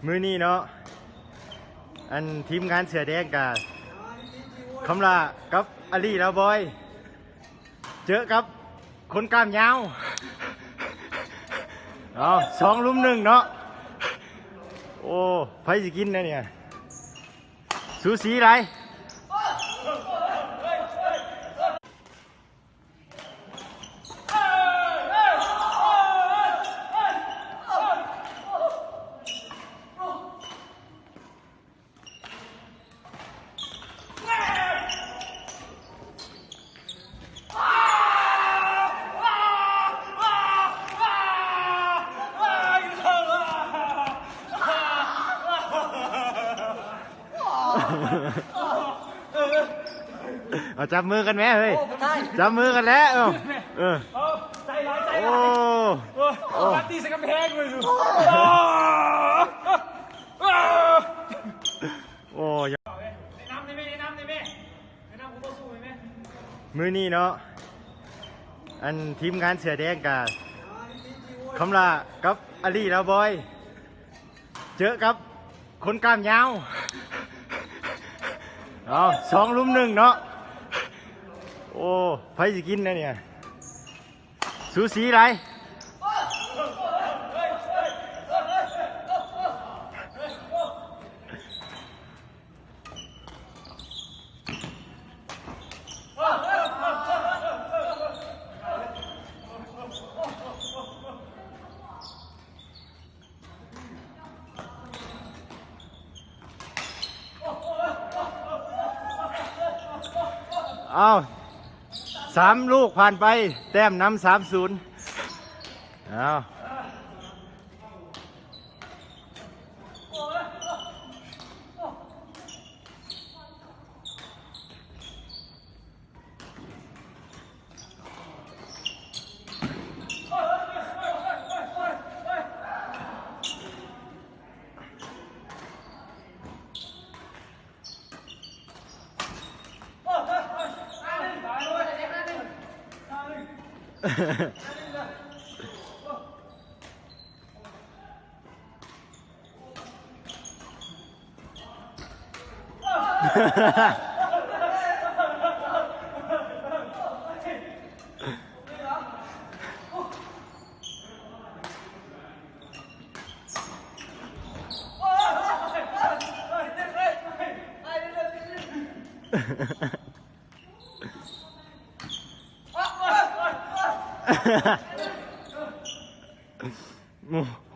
ມື້ນີ້ເນາະ ອັນທີມງານເສືອແດງກະ ຄຳຫຼ້າກັບອາລີລາວບອຍ ເຈີກັບຄົນກ້າມຍາວ ເອົາ ສອງລຸມໜຶ່ງເນາະ ໂອ້ ໃຜຊິກິນແນວນີ້ ສູສີຫຼາຍ. ເອົາ ຈັບມືກັນແມ້ເຮີ້ຍ ໂອ້ ບໍ່ໄດ້ ຈັບມືກັນແລ້ວ ເອີ ເອີ ໂອ້ ໂອ້ ໂອ້ ໂອ້ ຕີໃສ່ກຳແພງເລີຍ ໂອ້ ໂອ້ ແນະນຳໄດ້ແມ້ ແນະນຳໄດ້ແມ້ ແນະນຳຄູ່ຕໍ່ສູ້ໄດ້ແມ້. ມື້ນີ້ເນາະ ອັນທີມງານເສືອແດງກະ ຄຳຫຼ້າກັບອາລີລາວບອຍ ເຈີກັບຄົນກ້າມຍາວ ເອົາ ສອງລຸມໜຶ່ງເນາະ ໂອ້ ໃຜຊິກິນແນວນີ້ ສູສີຫຼາຍ. ເອົາ ສາມລູກຜ່ານໄປ ແຕ້ມນຳ ສາມສູນ ເອົາ. ໂອ້